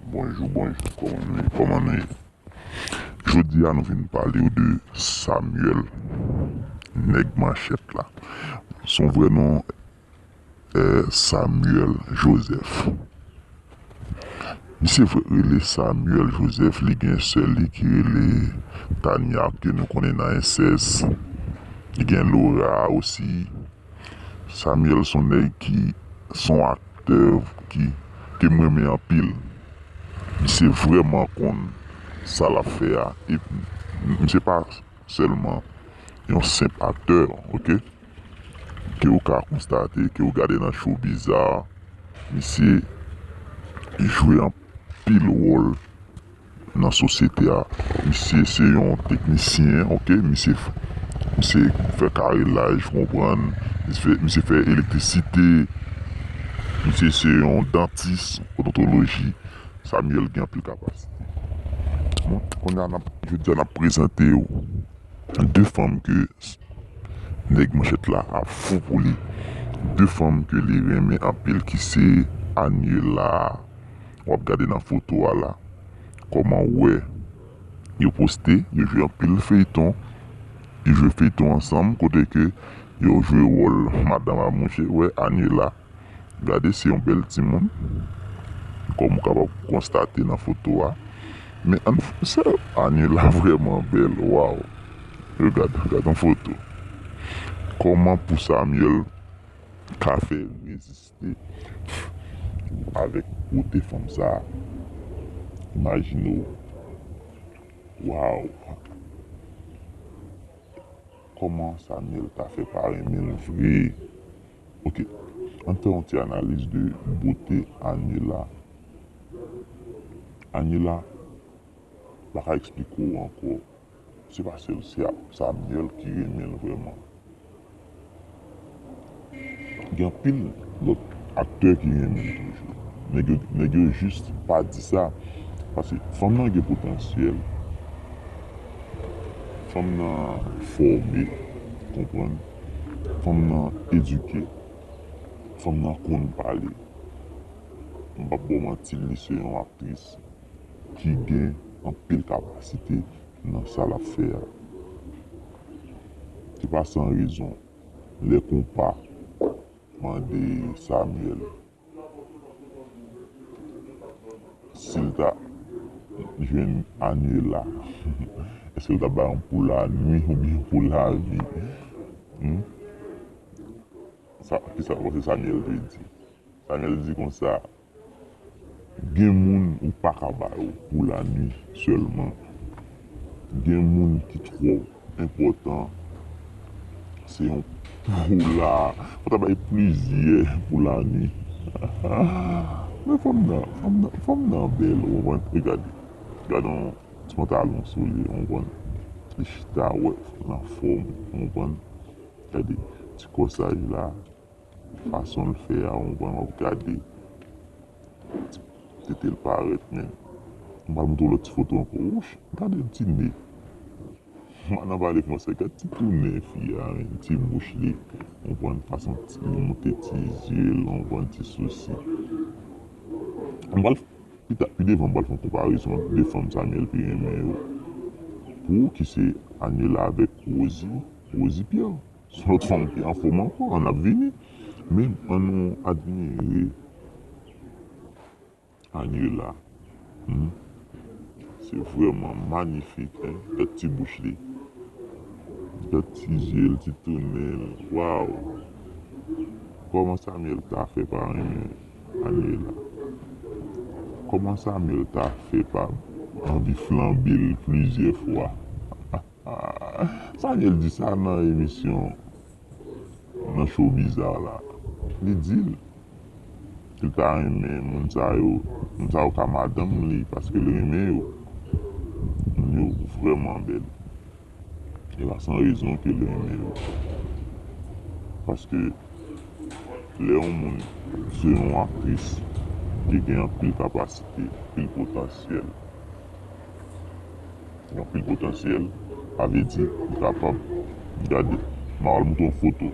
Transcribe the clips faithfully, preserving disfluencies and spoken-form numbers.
Bonjou, bonjou, kòman nou ye? Kòman nou ye? Jodi a, nou vin pale w de Samuel, nèg manchèt la. Son vrè non, eh, Samuel Joseph. Misye vre-, rele Samuel Joseph, li gen sè li ki rele Tania, ke nou konnen nan S S. Li gen Laura osi. Samuel se yon nèg ki, se yon aktè ki, ke m renmen anpil. Misye vrèman konn sa l ap fè a. E misye pa sèlman yon senp aktè, oke? Ke ou ka konstate, ke ou gade nan showbiz la, misye jwe anpil wòl nan sosyete a. Misye se yon teknisyen, oke? Misye, misye fè karelaj, ou konprann? Misye fè, misye fè elektrisite. Misye se yon dantis, odontoloji. Samuel gen anpil kapasite. Bon, kounye a, n ap, jodi a, n ap prezante w de fanm ke nèg manchèt la ap fou pou li. De fanm ke li renmen anpil, ki se Aniela. W ap gade nan foto a la, kòman w wè yo poste, yo jwe anpil feyton. Yo jwe feyton ansanm, kote ke yo jwe wòl madanm ak mouche. Wè, Aniela, gade, se yon bèl timoun, kòm ou kapab konstate nan foto a. Men ann, sè Aniela vrèman bèl, waw. Gade, gade yon foto. Kòman pou Samuel ka fè reziste avèk bote fanm sa a? Imajine w. Waw! Kòman Samuel ta fè pa renmen l vre? Oke, ann fè yon ti analiz de bote Aniela. Aniela, m pa ka eksplike w ankò. Se pa sèl, se a-, Samuel ki renmen l vrèman. Gen anpil lòt aktè ki renmen l toujou. Nèg yo, nèg yo jis pa di sa. Paske fanm nan gen potansyèl. Fanm nan fòme, konprann. Fanm nan edike. Fanm nan konn pale. M p ap ba w manti, li se yon aktris ki gen anpil kapasite nan sa l ap fè a. Se pa san rezon, lè konpa mande Samuel si l ta jwenn Aniela, èske l t ap ba l yon pou lanwi oubyen pou lavi? Hmm? Sa, kisa w panse Samuel te di? Samuel di konsa, gen moun ou pa ka ba yo pou lanwi sèlman. Gen moun ki twò enpòtan. Se yon pou la, fò ta bay plizyè pou lanwi. Men fanm nan, fanm nan, fanm nan bèl, ou konprann? E gade, gade yon ti pantalon sou li, ou konprann? Li chita, wè, l anfòm, ou konprann? Gade, ti kòsaj la, fason l fè a, ou konprann, w ap gade ti tete l parèt, men. M pral montre w lòt ti foto ankò. Wouch, gade ti ne. M pa nan pale fransè, gade ti tou nen fi a, men, ti bouch li. Ou konprann, fason ti, li monte ti zye l, ou konprann, ti sousi. M pral, pi ta, pi devan, m pral fè yon konparezon ant de fanm Samuel pi renmen yo. Pou ou ki se Aniela avèk Rosie, Rosie Pierre. Se yon lòt fanm ki anfòm ankò, ann ap vini. Men, ann nou admire Aniela. Hmm? Se vrèman manifik, hein? Gad ti bouch li. Gad ti zye l, ti tou nen l. Waw! Kòman Samuel ta fè pa renmen Aniela? Kòman Samuel ta fè pa anvi flanbe l plizyè fwa? Ah, Samuel di sa nan emisyon, nan show bizarre la. Li di l, li ta renmen moun sa yo, moun sa yo ka madanm li, paske l renmen yo. Moun yo vrèman bèl. E pa san rezon ke l renmen yo. Paske lè yon moun se yon aktris ki gen anpil kapasite, anpil potansyèl, gen anpil potansyèl, sa vle di li kapab, gade, m a al montre yon foto.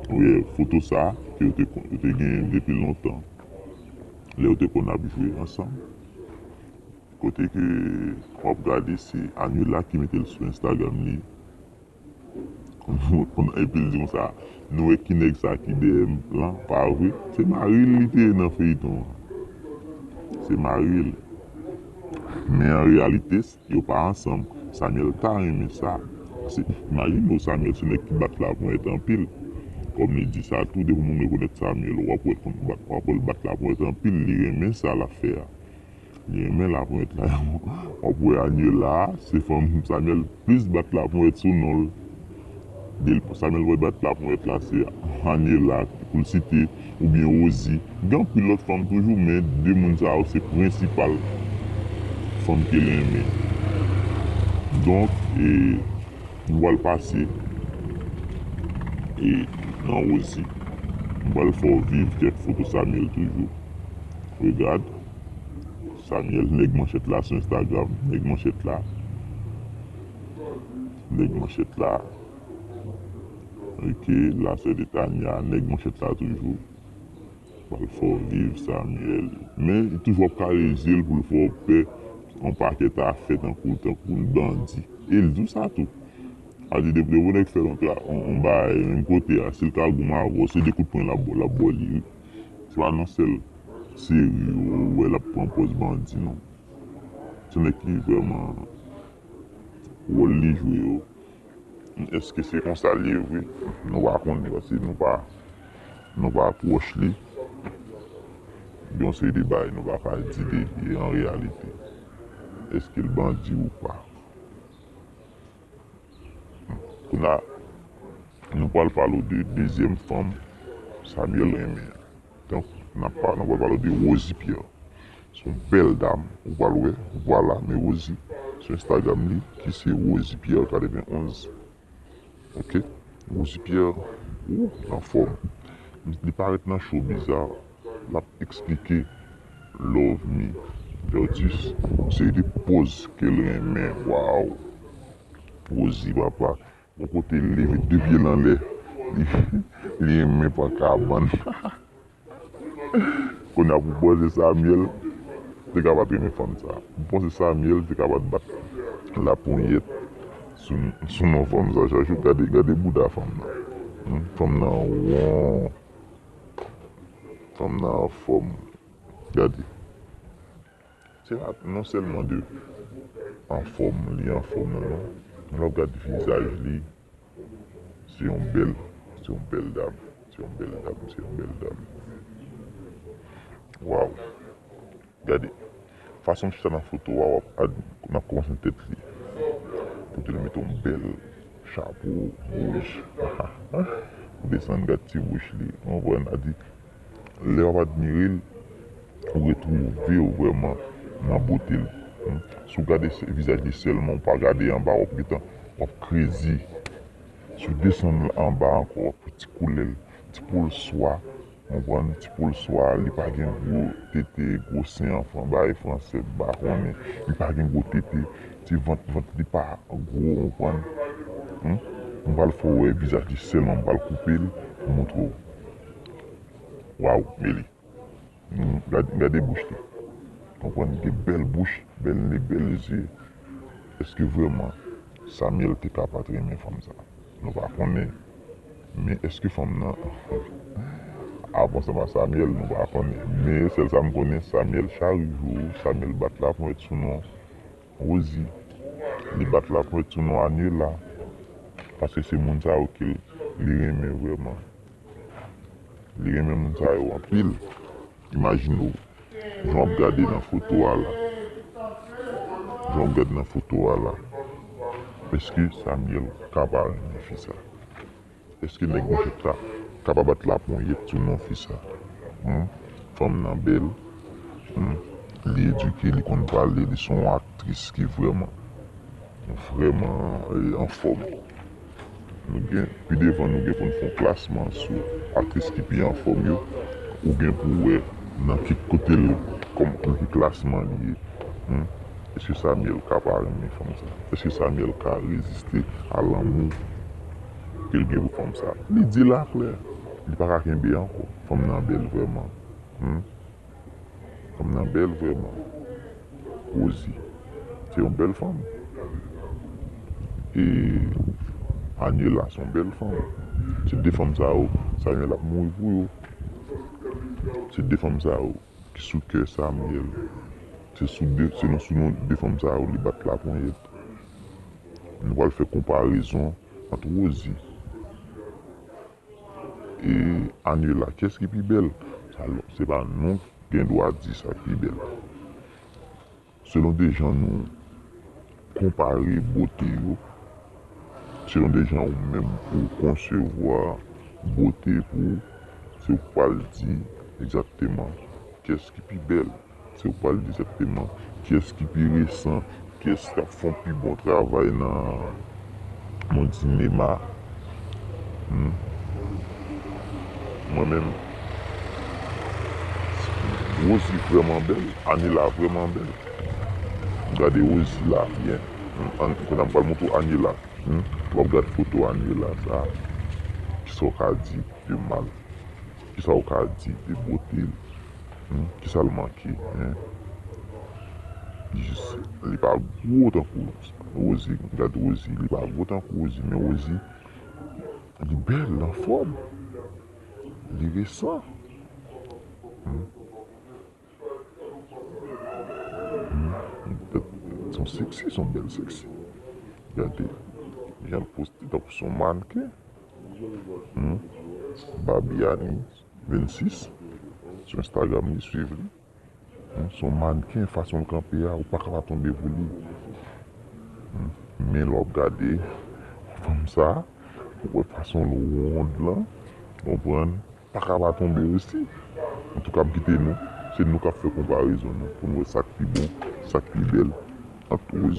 Ou wè foto sa a ke yo te, yo te genyen depi lontan. Lè yo te konn ap jwe ansanm. Kote ke w ap gade se Anyola ki mete l sou Instagram li. Epi l di konsa, nou wè ki nèg sa ki dèyè m lan, pa vre? Se mari l li te ye nan feyton an. Se mari l. Men an reyalite, yo pa ansanm. Samuel ta renmen sa. Paske imajine w, Samuel se nèg ki bat laponyèt anpil. Kòm li di sa tou, depi moun rekonèt Samuel, w ap wè l konn bat, w ap wè l bat laponyèt anpil, li renmen sa l ap fè a. Li renmen laponyèt la. W ap wè Anyola, se fanm Samuel plis bat laponyèt sou non l. Samuel voye bat laponyèt la, se Anyola pou l site, oubyen Rosie. Gen anpil lòt fanm toujou, men de moun sa yo se prensipal fanm ke l renmen. Donk, e, nou pral pase, e, nan Rosie. M pral fè w viv kèk foto Samuel toujou. Regad. Samuel, nèg manchèt la sou Instagram. Nèg manchèt la. Nèg manchèt la. Ok, la sè de Tania, nèg manchèt la toujou. Pral fè w viv Samuel. Men, li toujou ap kare je l pou l fè w pè. Yon pakèt afè tankou, tankou bandi. E l di w sa tou. A di depi, depi yon nèg fè yon tra-, yon, yon bagay, menm kote a, si l ka goumen avè w, se de kout pwen l ap ba w, l ap ba w li, wi. Se pa nan sèl seri ou wè l ap pran pòz bandi, non. Se nèg ki vrèman wòl li jwe yo. Èske se konsa l ye vre? Nou pa konnen, paske nou pa, nou pa pwòch li. Gen yon seri de bagay nou pa ka di de li an reyalite. Èske l bandi ou pa? Kounye a, nou pral pale w de dezyèm fanm Samuel renmen an. Donk, n ap pa-, nou pral pale w de Rosie Pierre. Se yon bèl dam, ou pral wè, ou pral la, men Rosie, sou Instagram li, ki se Rosie Pierre katrevenn onz. Ok? Rosie Pierre, ou, anfòm. Li parèt nan showbiz la, l ap eksplike Love Me Vertus, yon seri de pòz ke l renmen. Waw! Rosie, papa, yon kote l leve de pye l anlè, li, li renmen pran kabann. Kounye a pou panse Samuel te ka pa t renmen fanm sa. Pou panse Samuel te ka pa t bat laponyèt sou, sou non fanm sa. Chache w gade, gade bouda fanm nan. Hmm, fanm nan won. Fanm nan anfòm. Gade. Se pa non sèlman de anfòm, li anfòm nan, non. Men lè w ap gade vizaj li, se yon bèl, se yon bèl dam, se yon bèl dam, se yon bèl dam. Waw! Gade, fason l chita nan foto a, w ap ad-, n ap kòmanse nan tèt li. Kote l mete yon bèl chapo wouj. Ou desann, gad ti bouch li. Ou konprann? A di, lè w ap admire l, ou retwouve w vrèman nan bote l. Hmm. Si w gade se-, vizaj li sèlman, ou pa gade anba, w ap gentan, w ap krezi. Si w desann anba ankò, w ap wè ti koulè l, ti po l swa, konprann? Ti po l swa, li pa gen gwo tete, gwo sen an fran-, bagay fransè, m pa konnen. Li pa gen gwo tete, ti vant, vant li pa gwo, konprann? Hmm? M pral fè w wè vizaj li sèlman, m pral koupe l, m montre w. Waw, men li. Hmm, gade, gade bouch li. Konprann? Gen bèl bouch, bèl ne, bèl zye. Èske vrèman Samuel te ka pa t renmen fanm sa? Nou pa konnen. Men èske fanm nan ap ansanm ak Samuel? Nou pa konnen. Men sèl sa m konnen, Samuel chak jou, Samuel bat laponyèt sou non Rosie. Li bat laponyèt sou non Anyola. Paske se moun sa yo ke li renmen vrèman. Li renmen moun sa yo anpil. Imajine w, jan w ap gade nan foto a la. Jan w ap gade nan foto a la. Èske Samuel ka pa renmen fi sa? Èske nèg manchèt la ka pa bat laponyèt sou non fi sa? Hmm? Fanm nan bèl. Hmm? Li edike, li konn pale, li se yon aktris ki vrèman, vrèman, eh, anfòm. Nou gen, pi devan, nou gen pou n fè yon klasman sou aktris ki pi anfòm yo. Ou gen pou wè nan ki kote l, kòm, nan ki klasman li ye. Hmm? Èske Samuel ka pa renmen fanm sa? Èske Samuel ka reziste a lanmou ke l gen pou fanm sa? Li di l aklè, li pa ka kenbe ankò. Fanm nan bèl vrèman. Hmm? Fanm nan bèl vrèman. Rosie, se yon bèl fanm. E Anela, se yon bèl fanm. Se de fanm sa yo, Samuel ap mouri pou yo. Se de fanm sa yo ki sou kè Samuel. Se sou de, se nan sou non de fanm sa yo li bat laponyèt. Nou pral fè konparezon ant Rosie e Anela. Kiyès ki pi bèl? Sa, se pa nou ki gen dwa di sa ki bèl. Selon de jan nou konpare bote yo, selon de jan ou menm ou konsevwa bote pou ou, se ou k pral di egzakteman kiyès ki pi bèl. Se ou k pral di egzakteman kiyès ki pi resan, kiyès k ap fè yon pi bon travay nan nan sinema. Hmm. Mwen menm, Rosie vrèman bèl, Anela vrèman bèl. Gade Rosie la byen. Hmm. An, kounye a m pral montre w Anela. Hmm. W ap gade foto Anela sa. Kisa w ka di de mal? Kisa w ka di de bote l? Hmm? Kisa l manke? Hein? Li jis, li pa gwo tankou Rosie. Gad Rosie, li pa gwo tankou Rosie, men Rosie, li bèl, l anfòm. Li resan. Hmm? Hmm? Se yon seksi, se yon bèl seksi. Gade, jan l poste tankou se yon mannken. Hmm? Babiani vennsis, sou Instagram li, swiv li. Hmm? Se yon mannken, fason l kanpe a, ou pa ka pa tonbe pou li. Hmm? Men lè w ap gade fanm sa, ou wè fason l wonn lan, konprann, pa ka pa tonbe osi. Antouka, m kite nou, se nou k ap fè konparezon nou, pou nou wè sa k pi bon, sa k pi bèl, ant Rosie